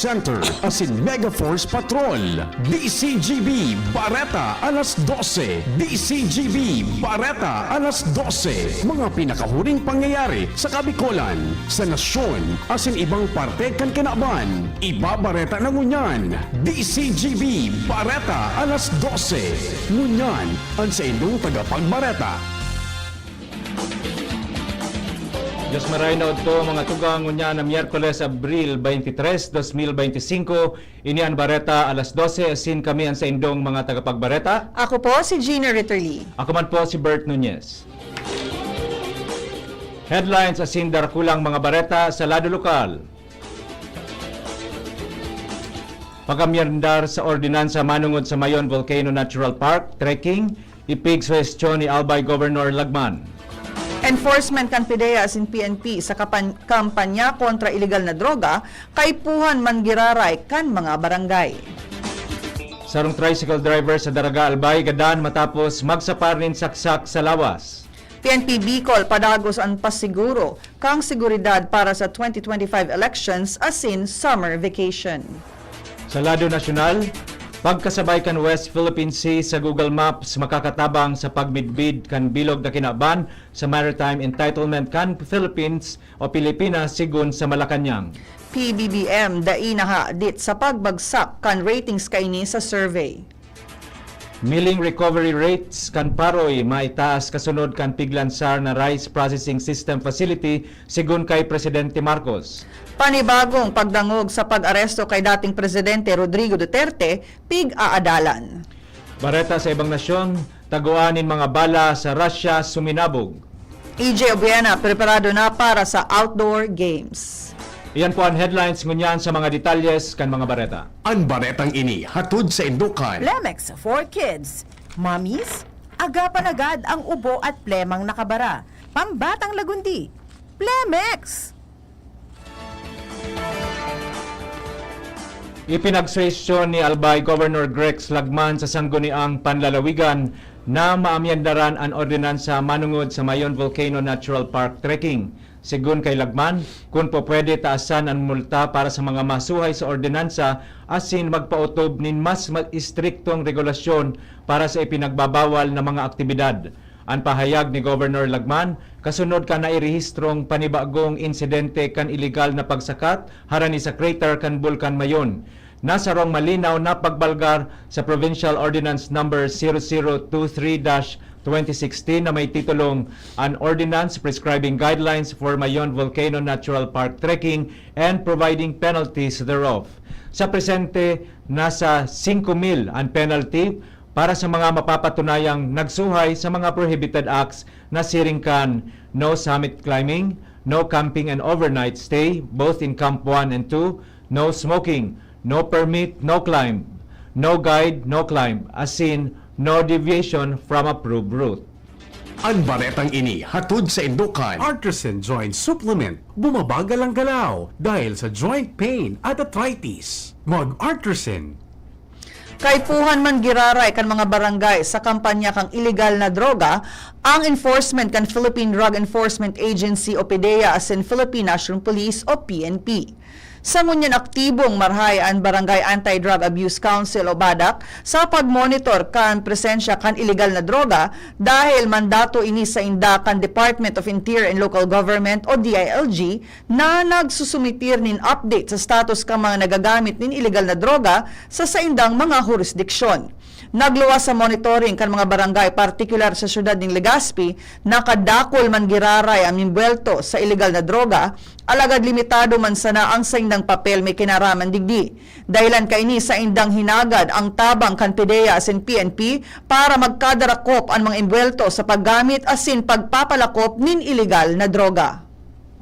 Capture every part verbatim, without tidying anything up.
Center asin Mega Force Patrol. D C G B Bareta alas dose. D C G B Bareta alas dose. Mga pinakahuring pangyayari sa Kabikolan, sa nasyon, asin ibang parte kan kinaban. Ibabareta na ngunyan. D C G B Bareta alas dose. Ngunyan, an saindong tagapagbareta. Diyos maray na udto, mga tugang, ngunyan na Miyerkules, Abril twenty-three, dos mil beintisinko. Ini an Bareta alas dose, asin kami an saindong mga tagapagbareta. Ako po si Gina Ritterly. Ako man po si Bert Nunez. Headlines asin darakulang mga bareta sa lado lokal. Pag-amyendar sa ordinansa manongod sa Mayon Volcano Natural Park, trekking, ipigsuhestyon ni Albay Governor Lagman. Enforcement kan PDEA asin P N P sa kapan-, kampanya kontra iligal na droga, kaipuhan man giraray kan mga barangay. Sarong tricycle driver sa Daraga, Albay, gadan matapos magsapar nin saksak sa lawas. P N P Bicol, padagos an pasiguro kan seguridad para sa twenty twenty-five elections asin summer vacation. Sa lado nasyonal, pagkasabay kan West Philippine Sea sa Google Maps makakatabang sa pagmidbid kan bilog na kinaban sa maritime entitlement kan Philippines o Pilipinas, sigon sa Malacañang. P B B M, dai nahadit sa pagbagsak kan ratings kaini sa survey. Milling recovery rates kan Paroy maitaas kasunod kan piglansar na rice processing system facility, sigon kay Presidente Marcos. Panibagong pagdangog sa pag-aresto kay dating Presidente Rodrigo Duterte, pig-aadalan. Bareta sa ibang nasyon, taguan nin mga bala sa Russia suminabog. E J Obiena, preparado na para sa outdoor games. Iyan po an headlines ngunyan. Sa mga detalyes kan mga bareta. An baretang ini hatod saindo kan Plemex for Kids. Mommies, agapan agad ang ubo at plemang nakabara. Pambatang lagundi. Plemex! Ipinagsuhestyon ni Albay Governor Grex Lagman sa Sangguniang Panlalawigan na maamyendaran an ordinansa manongod sa Mayon Volcano Natural Park trekking. Sigon kay Lagman, kun pupwede, taasan an multa para sa mga masuhay sa ordinansa asin magpaotob nin mas ma-, istriktong regulasyon para sa ipinagbabawal na mga aktibidad. An pahayag ni Governor Lagman, kasunod kan nairehistrong panibagong insidente kan iligal na pagsakat harani sa crater kan Bulkan Mayon. Nasarong malinaw na pagbalgar sa Provincial Ordinance Number zero zero two three dash twenty sixteen na may titulong An Ordinance Prescribing Guidelines for Mayon Volcano Natural Park Trekking and Providing Penalties Thereof. Sa presente, nasa singko mil an penalty para sa mga mapapatunayang nagsuhay sa mga prohibited acts na siring kan no summit climbing, no camping and overnight stay, both in Camp one and two, no smoking, no permit, no climb, no guide, no climb, asin no deviation from approved route. An baretang ini hatod saindo kan Artisan Joint Supplement, bumabagal ang galaw dahil sa joint pain at arthritis. Mag-Artisan. Kaipuhan man giraray kan mga barangay sa kampanya kan iligal na droga, ang enforcement kan Philippine Drug Enforcement Agency o PDEA asin Philippine National Police o P N P. Sa ngunyan, aktibong marahay an Barangay Anti-Drug Abuse Council o BADAC sa pagmonitor kan presensya kan iligal na droga dahil mandato ini sainda kan Department of Interior and Local Government o D I L G na nagsusumitir nin update sa status kan mga nagagamit nin iligal na droga sa saindang mga hurisdiksyon. Nagluwas sa monitoring kan mga barangay, partikular sa siyudad nin Legazpi, na kadakul man giraray an mimbuwelto sa iligal na droga, alagad limitado man sana ang saindang papel may kinaraman digdi. Dahilan kaini, saindang hinagad ang tabang kan PDEA asin P N P para magkadarakop an mga imbuwelto sa paggamit asin pagpapalakop nin iligal na droga.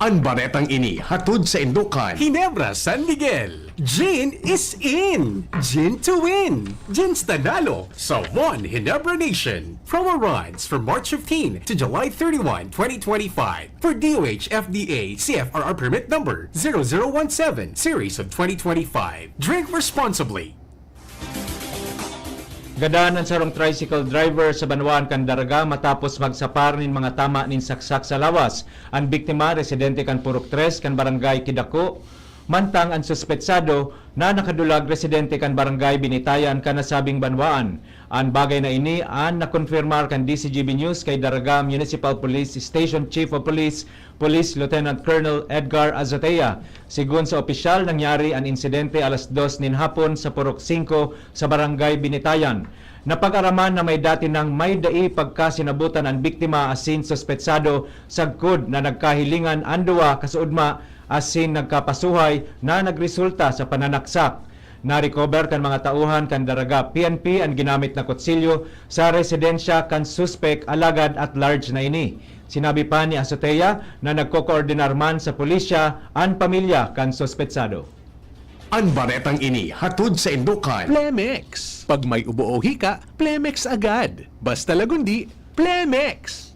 An baretang ini hatod saindo kan Ginebra San Miguel. Gin is in! Gin to win! Gin's nanalo sa One Ginebra Nation. Promo runs from March fifteen to July thirty-one, twenty twenty-five. For D O H F D A C F R R permit number zero zero one seven, series of twenty twenty-five. Drink responsibly. Gadan an sarong tricycle driver sa banwaan kan Daraga matapos magsapar nin mga tama nin saksak sa lawas. An biktima, residente kan Purok Tres kan Barangay Kidako, Mantang an suspetsado na nakadulag residente kan Barangay Binitayan kan nasabing banwaan. An bagay na ini an nakonfirmar kan D Z G B News kay Daraga Municipal Police Station Chief of Police, Police Lieutenant Colonel Edgar Azotea. Sigon sa opisyal, nangyari an insidente alas dos nin hapon sa Purok singko sa Barangay Binitayan. Napag-araman na may dati nang may dai pagkasinabutan an biktima asin suspetsado, sagkod na nagkahilingan an duwa kasuodma asin nagkapasuhay na nagresulta sa pananaksak. Na-recover kan mga tauhan kan Daraga P N P an ginamit na kutsilyo sa residensya kan suspek, alagad at large na ini. Sinabi pa ni Azotea na nagkokoordinar man sa pulisya an pamilya kan suspetsado. An baretang ini hatod saindo kan Plemex. Pag may ubo o hika, Plemex agad. Basta Lagundi, Plemex!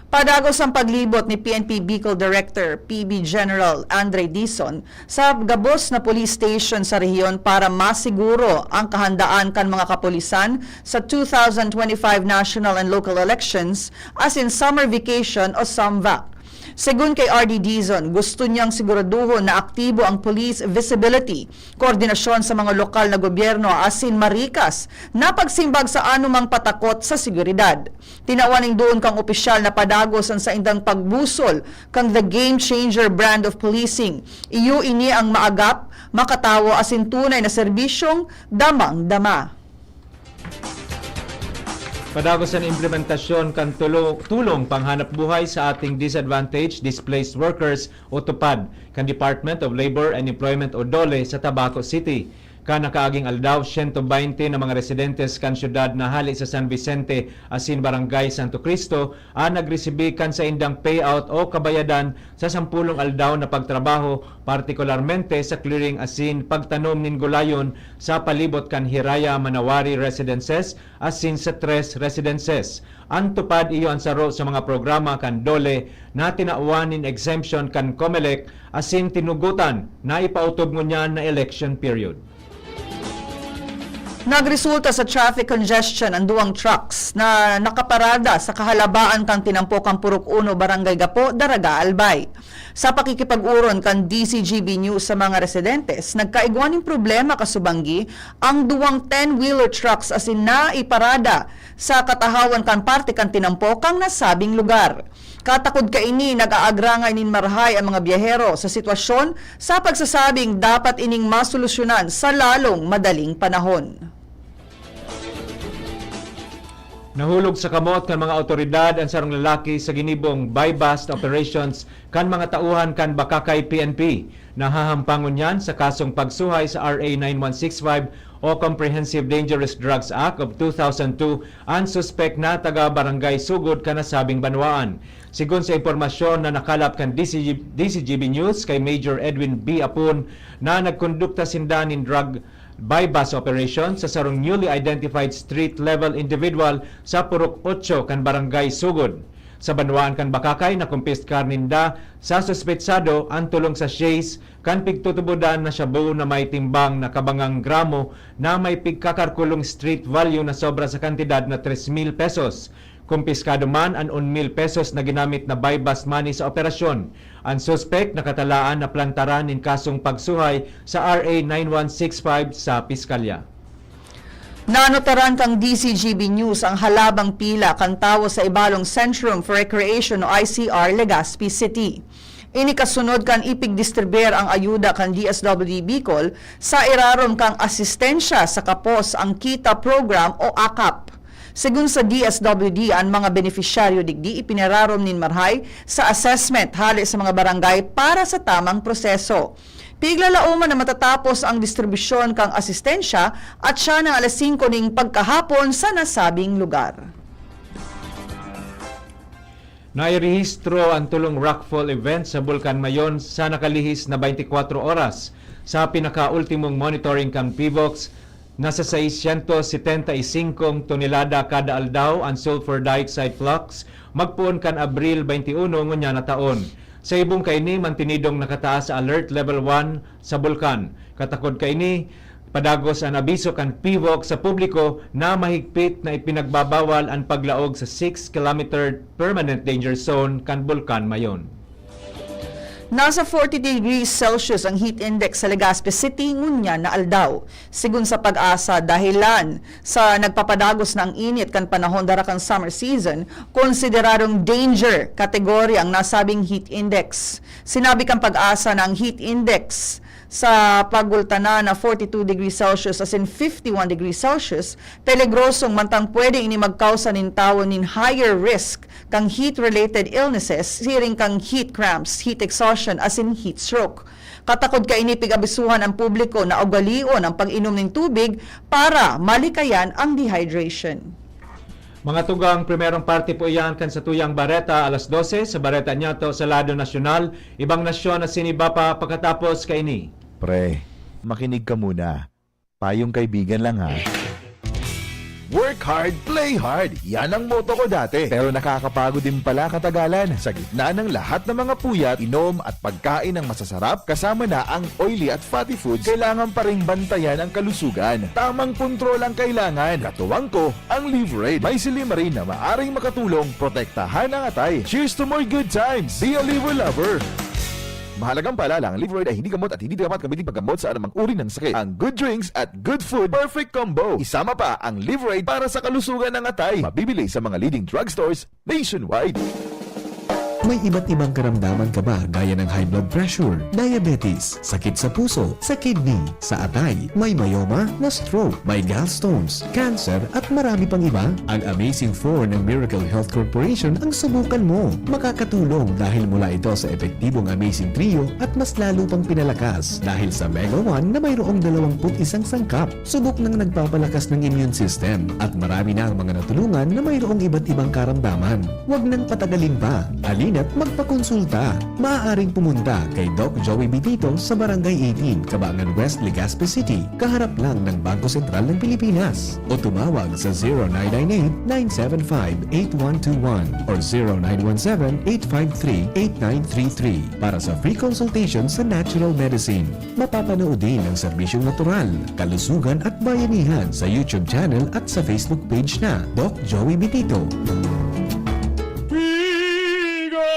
Padagos ang paglibot ni P N P Bicol Director P B General Andre Dizon sa gabos na police station sa rehiyon para masiguro ang kahandaan kan mga kapulisan sa two thousand twenty-five national and local elections asin summer vacation o SUMVAC. Segun kay R D Dizon, gusto niyang siguraduhon na aktibo ang police visibility, koordinasyon sa mga lokal na gobyerno asin marikas na pagsimbag sa anumang patakot sa seguridad. Tinawan nin duon kang opisyal na padagos an saindang pagbusol kan The Game Changer brand of policing. Iyo ini ang maagap, makatawo asin tunay na serbisyong damang-dama. Padagos an implementasyon kan tulo-, tulong panghanap buhay sa ating disadvantaged displaced workers o TUPAD kan Department of Labor and Employment o DOLE sa Tabaco City. Kan nakaaging aldaw, siyento baynte na mga residentes kan syudad na hale sa San Vicente asin Barangay Santo Cristo an nagresibi kan saindang payout o kabayadan sa sampolong aldaw na pagtrabaho, partikularmente sa clearing asin pagtanom nin gulayon sa palibot kan Hiraya Manawari Residences asin sa Tres Residences. An TUPAD iyo an saro sa mga programa kan DOLE na tinawan nin exemption kan COMELEC asin tinugotan na ipautob ngunyan na election period. Nagresulta sa traffic congestion an duwang trucks na nakaparada sa kahalabaan kan tinampokang Purok Uno, Barangay Gapo, Daraga, Albay. Sa pakikipag-oron kan D Z G B News sa mga residentes, nagkaigwa nin problema kasubanggi ang duwang ten-wheeler trucks asin naiparada sa katahawan kan parte kan tinampokang nasabing lugar. Katakod kaini, nag-aagrangay nin marahay ang mga biyahero sa sitwasyon sa pagsasabing dapat ining masolusyonan sa lalong madaling panahon. Nahulog sa kamot kan mga awtoridad an sarong lalaki sa ginibong buy-bust operations kan mga tauhan kan Bacacay P N P. Nahahampang ngunyan sa kasong pagsuhay sa R A nine one six five o Comprehensive Dangerous Drugs Act of two thousand two an suspek na taga Barangay Sugod kan nasabing banwaan. Sigon sa impormasyon na nakalap kan D C G, D C G B News kay Major Edwin B. Apon, na nagkondukta sinda nin drug buy-bust operation sa sarong newly identified street-level individual sa Purok Otso kan Barangay Sugod. Sa banwaan kan Bacacay, nakumpiskar ninda sa suspetsado an tolong sachets kan pigtutubodan na shabu na may timbang na kabangang gramo na may pigkakarkulong street value na sobra sa kantidad na tres mil pesos. Kumpiskado man an un mil pesos na ginamit na buy-bust money sa operasyon. An suspek nakatalaan na plantaran nin kasong pagsuhay sa R A nine one six five sa piskalya. Nanotaran kan D C G B News ang halabang pila kan tawo sa Ibalong Centrum for Recreation o I C R, Legazpi City. Ini kasunod kan ipigdistribuer ang ayuda kan D S W D Bicol sa irarom kan asistensya sa kapos ang KITA program o akap. Segun sa D S W D, an mga benepisyaryo digdi ipinararom nin marahay sa assessment hale sa mga barangay para sa tamang proseso. Piglalaoman na matatapos ang distribusyon kan asistensya at siya ng alas singko ning pagkahapon sa nasabing lugar. Nairehistro an tolong rockfall event sa Bulkan Mayon sa nakalihis na twenty-four oras. Sa pinakaultimong monitoring kan PHIVOLCS, nasa seiscientos setenta y cinco tonelada kada aldaw an sulfur dioxide flux magpoon kan Abril twenty-one ngunyan na taon. Sa ibong kaini, mantinidong nakataas sa Alert Level one sa Bulkan. Katakod kaini, padagos an abiso kan PHIVOLCS sa publiko na mahigpit na ipinagbabawal an paglaog sa six kilometer permanent danger zone kan Bulkan Mayon. Nasa forty degrees Celsius ang heat index sa Legazpi City ngunyan na aldaw. Sigon sa PAGASA, dahilan sa nagpapadagos na ang init kan panahon dara kan summer season, konsideradong danger category ang nasabing heat index. Sinabi kan PAGASA na ang heat index sa pagultanan na forty-two degrees Celsius asin fifty-one degrees Celsius, peligrosong mantang pwede ini magkausa nin tawo nin higher risk kan heat-related illnesses, siring kan heat cramps, heat exhaustion, asin heat stroke. Katakod kaini, pig-abisuhan an publiko na ugalion an pag-inom nin tubig para malikayan ang dehydration. Mga tugang, primerong parte po iyan kan satuyang bareta, alas dose, sa bareta niyato sa lado nasyonal, ibang nasyon asin iba pa pakatapos kaini. Pre, makinig ka muna. Payong kaibigan lang, ha. Work hard, play hard. Yan ang motto ko dati. Pero nakakapagod din pala katagalan. Sa gitna ng lahat ng mga puyat, inom at pagkain ng masasarap, kasama na ang oily at fatty foods, kailangan pa ring bantayan ang kalusugan. Tamang kontrol ang kailangan. Katuwang ko, ang Liverade. May silymarin na maaring makatulong protektahan ang atay. Cheers to more good times! Be a Liver Lover! Mahalagang paalala, ang Liverade ay hindi gamot at hindi dapat gamitin paggamot sa anumang uri ng sakit. Ang good drinks at good food, perfect combo. Isama pa ang Liverade para sa kalusugan ng atay. Mabibili sa mga leading drugstores nationwide. May iba't ibang karamdaman ka ba, gaya ng high blood pressure, diabetes, sakit sa puso, sa kidney, sa atay, may myoma, na-stroke, may gallstones, cancer, at marami pang iba? Ang Amazing four ng Miracle Health Corporation ang subukan mo. Makakatulong dahil mula ito sa epektibong Amazing Trio at mas lalo pang pinalakas dahil sa Mega one na mayroong dalawampu't isang sangkap. Subok nang nagpapalakas ng immune system at marami na ang mga natulungan na mayroong iba't ibang karamdaman. Huwag nang patagalin pa. Halina't magpakonsulta. Maaaring pumunta kay Doc Joey Bitito sa Barangay eighteen, Cabangan West, Legazpi City, kaharap lang ng Bangko Sentral ng Pilipinas. O tumawag sa zero nine nine eight, nine seven five, eight one two one or zero nine one seven, eight five three, eight nine three three para sa free consultation sa natural medicine. Mapapanood din ang serbisyong natural, kalusugan at bayanihan sa YouTube channel at sa Facebook page na Doc Joey Bitito.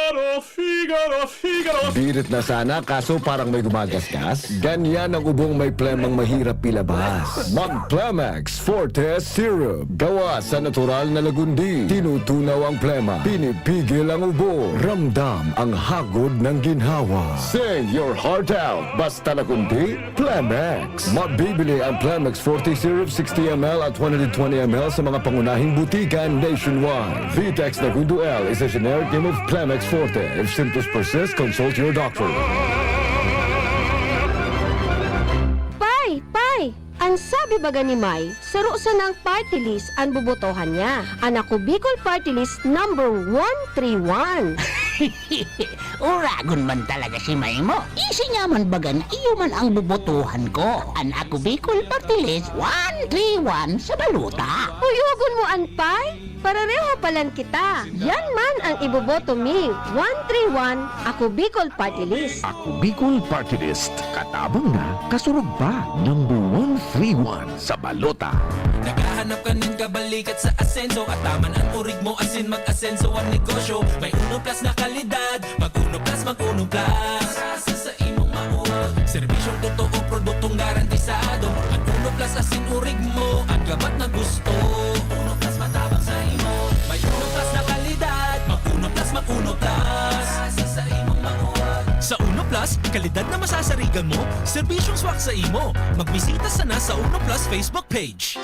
Figaro, Figaro, Figaro! Birit na sana, kaso parang may gumagasgas. Ganyan ang ubong may plemang mahirap ilabas. Mag Plemex Forte Syrup. Gawa sa natural na lagundi. Tinutunaw ang plema. Pinipigil ang ubo. Ramdam ang hagod ng ginhawa. Sing your heart out. Basta lagundi, Plemex. Mabibili ang Plemex Forte Syrup sixty M L at one hundred twenty M L sa mga pangunahing butika nationwide. Vitex Nagundo L is a generic name of Plemex Forte. If symptoms persist, consult your doctor. Pay! Pay! An sabi baga ni May, saro sanang party list an bobotohan niya. An Ako Bicol Party List number one three one. Uragon man talaga si May mo. Isi niya man baga na iyo man ang bobotohan ko. An Ako Bicol Party List one three one sa balota. Uyogon mo an Pay? Parareho palan kita. Yan man ang iboboto mi. One three one, Ako Bicol Party List. Ako Bicol Party List. Katabang na, kasurog pa. Number one three one sa balota. Naghahanap ka nin kabalikat sa asenso, ataman an orig mo asin mag-asenso an negosyo. May Uno Plus na kalidad. Mag Uno Plus, mag Uno Plus. Sa, sa imong maot. Serbisyong totoo, produktong garantisado. Mag Uno Plus asin orig mo, an gabat na gusto. Uno Plus matabang sa imo. May Uno Plus na kalidad. Mag Uno Plus, mag Uno Plus. Sa, sa imong maot. Sa Uno Plus, kalidad na masasarigan mo, serbisyong swak sa imo. Magbisita sana sa Uno Plus Facebook page.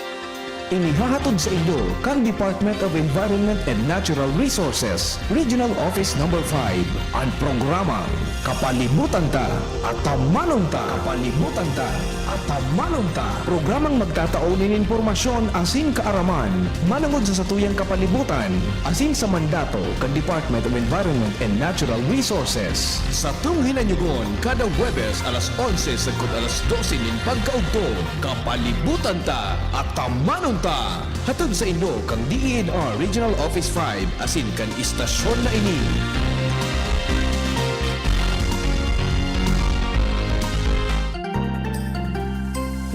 Inihahatod saindo kan Department of Environment and Natural Resources, Regional Office Number five, an programang Kapalibutan Ta, Atamanon Ta. Kapalibutan Ta, Atamanon Ta. Programang magtatao nin impormasyon asin kaaraman manongod sa satuyang kapalibutan asin sa mandato kan Department of Environment and Natural Resources. Satong hinanyugon kada Huwebes alas onse sagkod alas dose nin pagkaudto. Kapalibutan Ta, Atamanon Ta! Hatod saindo kan D E N R Regional Office five asin kan istasyon na ini.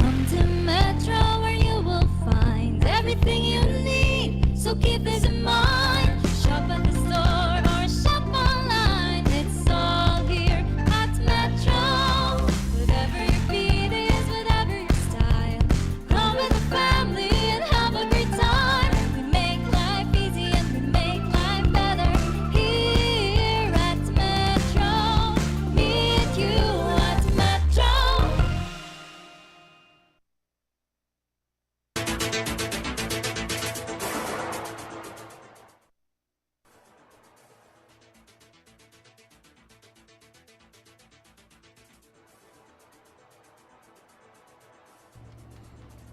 Come to Metro where you will find everything you need. So keep this in mind. Shop at the store or shop online. It's all here.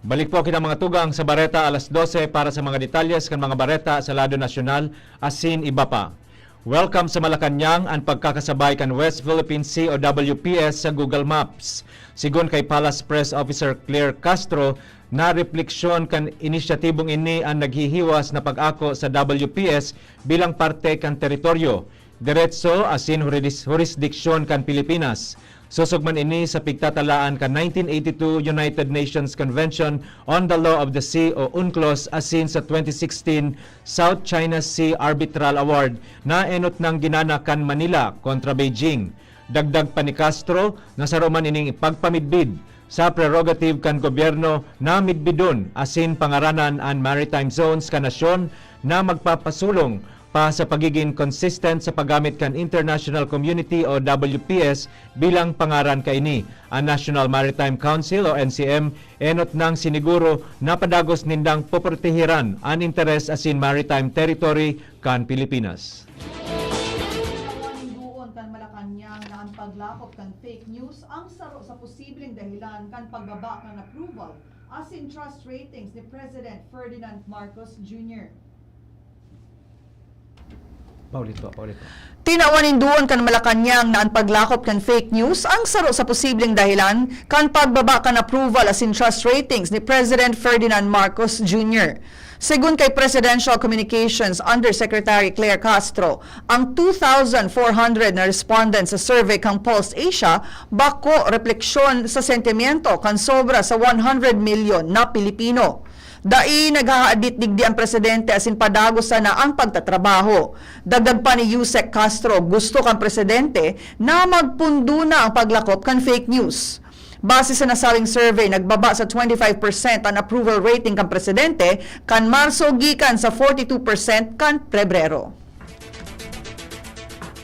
Balik po kita, mga tugang, sa bareta alas dose para sa mga detalyes kan mga bareta sa lado nasyonal asin iba pa. Welcome sa Malacañang, an pagkakasabay kan West Philippine Sea o W P S sa Google Maps. Sigon kay Palace Press Officer Claire Castro, na refleksyon kan inisyatibong ini an naghihiwas na pag-ako sa W P S bilang parte kan teritoryo, deretso asin huridis-, hurisdiksyon kan Pilipinas. Sosog man ini sa pigtatalaan kan nineteen eighty-two United Nations Convention on the Law of the Sea o UNCLOS asin sa twenty sixteen South China Sea Arbitral Award na enot nang ginana kan Manila kontra Beijing. Dagdag pa ni Castro na saro man ining ipagpamidbid sa prerogative kan gobyerno na midbidon asin pangaranan an maritime zones kan nasyon na magpapasulong pa sa pagigin consistent sa paggamit kan international community o W P S bilang pangaran kaini. An National Maritime Council o N C M enot nang siniguro na padagos nindang poprotehiran an interes asin maritime territory kan Pilipinas. Tinawan nin duon kan Malacañang na an paglakop kan fake news ang saro sa posibleng dahilan kan pagbaba kan approval asin trust ratings ni President Ferdinand Marcos Junior. Paulit po, paulit po. Tinawan nin duon kan Malacañang na an paglakop kan fake news ang saro sa posibleng dahilan kan pagbaba kan approval asin trust ratings ni President Ferdinand Marcos Junior. Segun kay Presidential Communications Undersecretary Claire Castro, ang two thousand four hundred na respondents sa survey kan Pulse Asia bako repleksyon sa sentimiento kan sobra sa one hundred milyon na Pilipino. Dai naghahaadit digdi an presidente asin padagos sana ang pagtatrabaho. Dagdag pa ni Usec Castro, gusto kan presidente na magpundo na ang paglakop kan fake news. Base sa nasabing survey, nagbaba sa twenty-five percent an approval rating kan presidente kan Marso gikan sa forty-two percent kan Pebrero.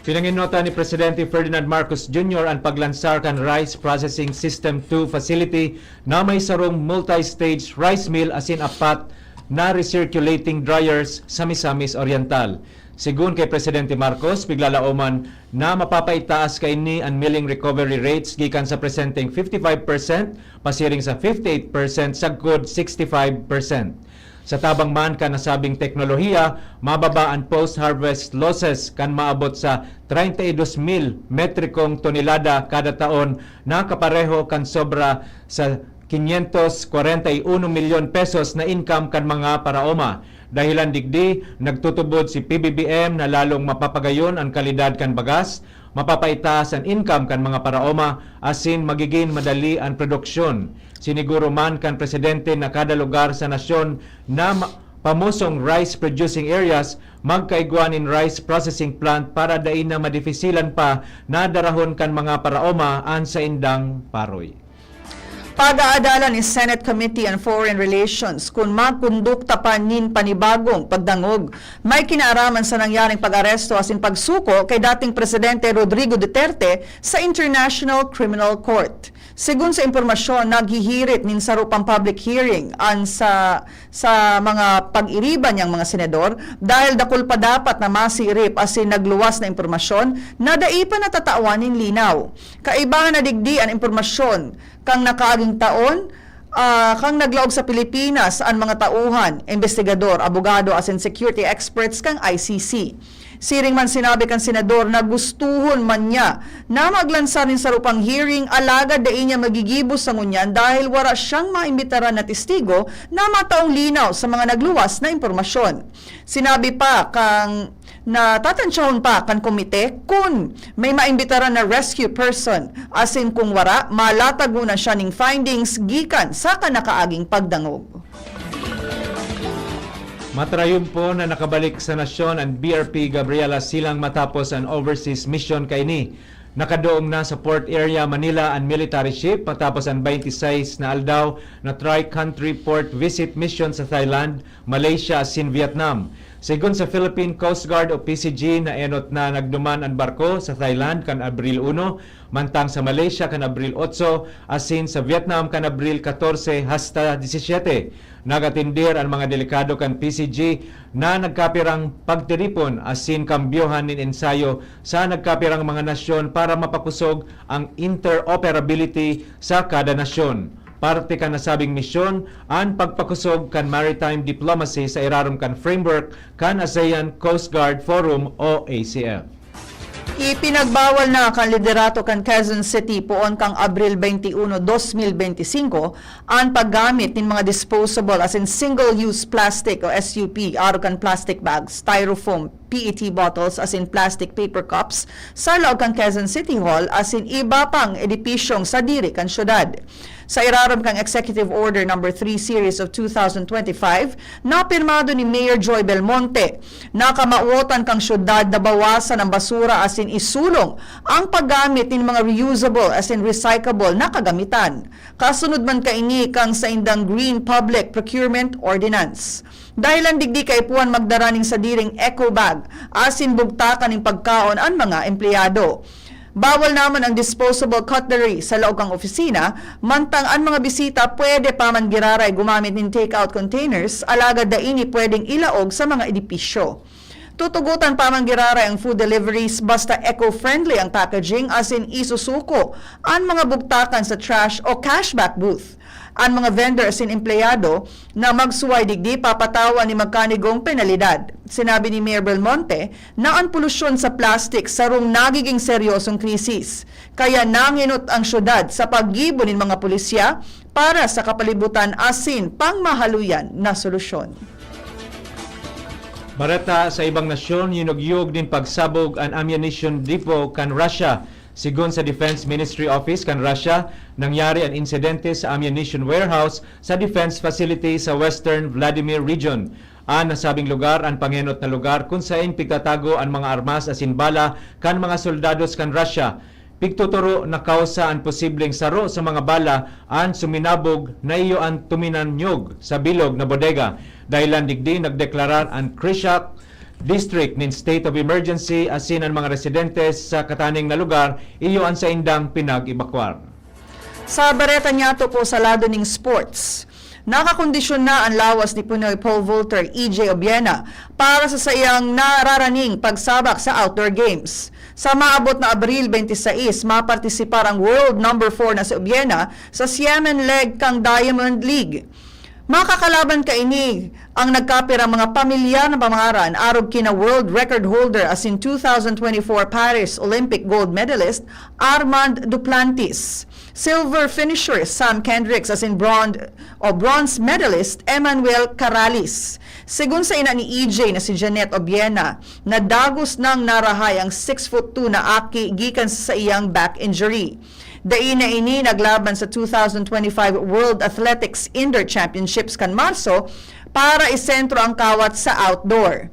Pinanginota ni Presidente Ferdinand Marcos Junior an paglansar kan Rice Processing System two facility na may sarong multi-stage rice mill asin apat na recirculating dryers sa Misamis Oriental. Segun kay Presidente Marcos, piglalaoman na mapapaitaas kaini an milling recovery rates gikan sa presenteng fifty-five percent pasiring sa fifty-eight percent sagkod sixty-five percent. Sa tabang man kan nasabing teknolohiya, mababa an post-harvest losses kan maabot sa treinta y dos mil metrikong tonelada kada taon, na kapareho kan sobra sa quinientos cuarenta y uno milyon pesos na income kan mga paraoma. Dahilan digdi, nagtutubod si P B B M na lalong mapapagayon an kalidad kan bagas, mapapaitaas an income kan mga paraoma, asin magigin madali an produksyon. Siniguro man kan presidente na kada lugar sa nasyon na ma-, pamosong rice producing areas magkaigwa nin rice processing plant para dai na madifisilan pa na darahon kan mga paraoma an saindang paroy. Pag-aadalan ni Senate Committee on Foreign Relations kun magkondukta pa nin panibagong pagdangog. May kinaaraman sa nangyaring pag-aresto asin pagsuko kay dating Presidente Rodrigo Duterte sa International Criminal Court. Segun sa impormasyon, naghihirit nin saro pang public hearing an sa, sa mga pag-iriba niyang mga senador dahil dakul pa dapat na masirip asin nagluwas na impormasyon na dai pa natatawan nin linaw. Kaibahan na digdi an impormasyon kan nakaaging taon, ah, kan naglaog sa Pilipinas an mga tauhan, imbestigador, abogado asin security experts kan I C C. Siring man, sinabi kan senador na gustuhon man niya na maglansar nin saro pang hearing, alagad dai niya magigibo sa ngunyan dahil wara siyang maimbitaran na testigo na mataong linaw sa mga nagluwas na impormasyon. Sinabi pa kan natatansyahon pa kan komite kun may maimbitaran na rescue person, asin kung wara, malatag ngona siya nin findings gikan sa kan nakaaging pagdangog. Matarayom po na nakabalik sa nasyon an B R P Gabriela Silang matapos an overseas mission kaini. Nakadoong na sa Port Area, Manila an military ship matapos an twenty-six na aldaw na tri-country port visit mission sa Thailand, Malaysia asin Vietnam. Segun sa Philippine Coast Guard o P C G, naenot na nagduman an barko sa Thailand kan Abril uno, mantang sa Malaysia kan Abril otso, asin sa Vietnam kan Abril katorse hasta disisiete. Nag-atendir an mga delegado kan P C G na nagkapirang pagtiripon asin kambyohan nin ensayo sa nagkapirang mga nasyon para mapakosog ang interoperability sa kada nasyon. Parte kan nasabing misyon an pagpakosog kan maritime diplomacy sa irarom kan framework kan ASEAN Coast Guard Forum o A C F. Ipinagbawal na kan liderato kan Quezon City poon kan Abril twenty-one, dos mil benti singko, an paggamit nin mga disposable asin single-use plastic o S U P, arog kan plastic bags, styrofoam, P E T bottles asin plastic paper cups sa laog kan Quezon City Hall asin iba pang edipisyong sadiri kan syudad. Sa irarom kan Executive Order Number three Series of two thousand twenty-five na pirmado ni Mayor Joy Belmonte, na kamawotan kan syudad na bawasan an basura asin isulong ang paggamit nin mga reusable asin recyclable na kagamitan. Kasunod man kaini kan saindang Green Public Procurement Ordinance. Dahilan digdi, kaipuhan magdara nin sadiring eco bag asin bugtakan nin pagkaon an mga empleyado. Bawal naman ang disposable cutlery sa laog kan opisina, mantang an mga bisita pwede pa man giraray gumamit nin take-out containers, alagad dai ini pwedeng ilaog sa mga edipisyo. Tutugotan pa man giraray ang food deliveries basta eco-friendly ang packaging asin isusuko an mga bugtakan sa trash o cashback booth. An mga vendor asin empleyado na magsuway digdi papatawan nin magkanigong penalidad. Sinabi ni Mayor Belmonte na an polusyon sa plastik sarong nagiging seryosong krisis, kaya nangenot ang syudad sa paggibo nin mga pulisya para sa kapalibutan asin pangmahaluyan na solusyon. Bareta sa ibang nasyon, yunugyog nin pagsabog an ammunition depot kan Russia. Sigon sa Defense Ministry Office kan Russia, nangyari an insidente sa ammunition warehouse sa defense facility sa Western Vladimir Region. An nasabing lugar an pangenot na lugar kun saen pigtatago an mga armas asin bala kan mga soldados kan Russia. Pigtuturo na kausa an posibleng saro sa mga bala an suminabog na iyo an tuminanyog sa bilog na bodega. Dahilan digdi, nagdeklarar an Krishak District nin state of emergency asin an mga residente sa kataning na lugar iyo an saindang pinag-ebakwar. Sa bareta niyato po sa lado ning sports, nakakondisyon na an lawas ni Pinoy pole vaulter E J Obiena para sa saiyang nararaning pagsabak sa outdoor games. Sa maabot na Abril twenty-six, mapartisipar ang world number four na si Obiena sa swimming leg kan Diamond League. Makakalaban kaini ang nagkapirang mga pamilyar na pangaran arog kina world record holder asin two thousand twenty-four Paris Olympic gold medalist Armand Duplantis, silver finisher Sam Kendricks asin bronze o bronze medalist Emmanuel Caralis. Sigon sa ina ni E J na si Jeanette Obiena, nadagos nang narahay ang six foot two na aki gikan sa saiyang back injury. Dai na ini naglaban sa two thousand twenty-five World Athletics Indoor Championships kan Marso para isentro ang kawat sa outdoor.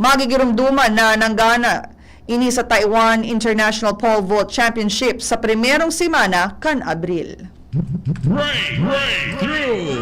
Magigiromdoman na nanggana ini sa Taiwan International Pole Vault Championship sa primerong semana kan Abril. Break, breakthrough!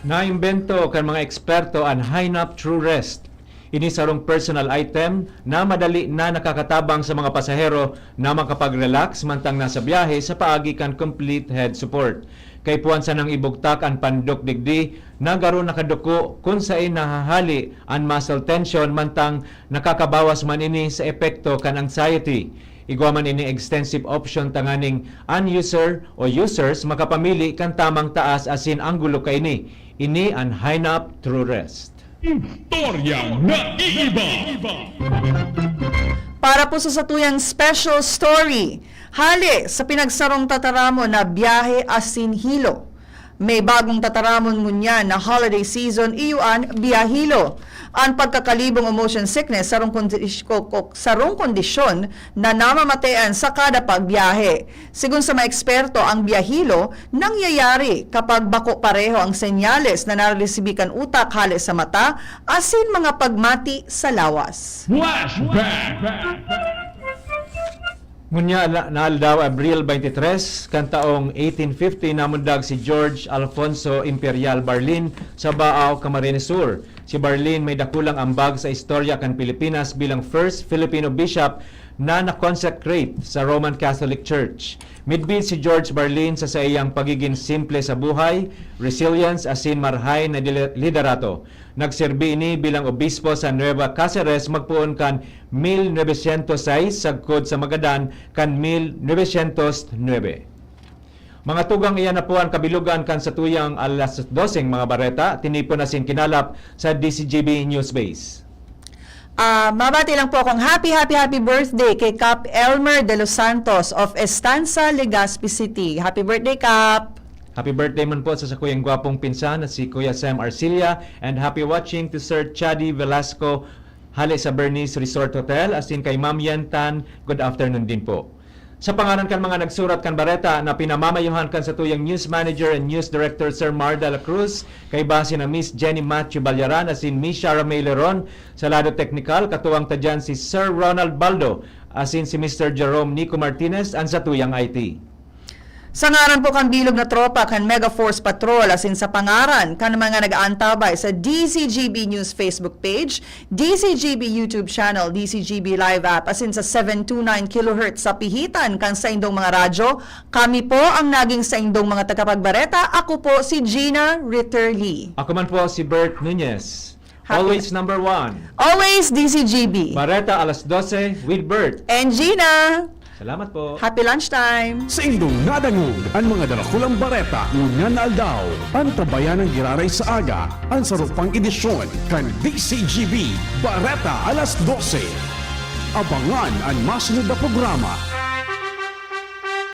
Naimbento kan mga eksperto an Hynap True Rest. Ini sarong personal item na madali na nakakatabang sa mga pasahero na makapag-relax mantang nasa biyahe sa paagi kan complete head support. Kaipuhan sanang ibugtak an pandok digdi na garo nakaduko kun saen nahahali an muscle tension mantang nakakabawas man ini sa epekto kan anxiety. Igwa man ini extensive option tanganing an user o users makapamili kan tamang taas asin anggulo kaini. Ini an Hynap True Rest. Istorya na iiba. Para po sa satuyang special story, hale sa pinagsarong tataramon na biyahe asin hilo. May bagong tataramon ngunyan na holiday season, iyo an biyahilo. An pagkakalibong o motion sickness sarong kondis-, ko-, ko-, sarong kondisyon na namamatean sa kada pagbiyahe. Sigon sa mga eksperto, ang biyahilo nangyayari kapag bako pareho ang senyales na nareresibi kan utak hale sa mata asin mga pagmati sa lawas. Flashback! Ngunyan na, na aldaw, Abril twenty-three, kan taong eighteen fifty, namundag si George Alfonso Imperial Barlin sa Baao, Camarines Sur. Si Barlin may dakulang ambag sa istorya kan Pilipinas bilang first Filipino bishop na na-consecrate sa Roman Catholic Church. Midbid si George Barlin sa saiyang pagigin simple sa buhay, resilience asin marahay na dile-, liderato. Nagserbi ini bilang obispo sa Nueva Caceres magpoon kan mil novecientos sais sagkod sa Magadan kan mil novecientos nuebe. Mga tugang, iyan na po an kabilogan kan satuyang alas doseng mga bareta, tinipon asin kinalap sa D C G B News Base. Ah, mabati lang po akong happy, happy, happy birthday kay Kap Elmer De Los Santos of Estancia, Legazpi City. Happy birthday, Kap! Happy birthday man po sa sakuyang gwapong pinsan na si Kuya Sam Arcilia, and happy watching to Sir Chadi Velasco, hale sa Bernice Resort Hotel, asin kay Ma'am Yan Tan, good afternoon din po. Sa pangaran kan mga nagsurat kan bareta na pinamamayuhan kan satuyang news manager and news director, Sir Mar de la Cruz, kaiba sina Miss Jenny Matthew Ballaran asin Miss Shara May Leron, sa lado teknikal, katuwang ta diyan si Sir Ronald Baldo asin si Mister Jerome Nico Martinez, an satuyang I T. Sa ngaran po kan bilog na tropa kan Mega Force Patrol asin sa pangaran kan mga nag-aantabay sa D C G B News Facebook page, D C G B YouTube channel, D C G B Live app, asin sa seven two nine kilohertz sa pihitan kan saindong mga radyo, kami po ang naging saindong mga tagapagbareta. Ako po si Gina Ritter Lee. Ako man po si Bert Nunez. Happy Always number one. Always D C G B. Bareta alas dose with Bert. And Gina. Salamat po. Happy lunchtime. Saindong nadangog an mga darakulang bareta ngunyan na aldaw. Antabayan an giraray sa aga, an saro pang edisyon kan D C G B Bareta alas dose. Abangan an masunod na programa.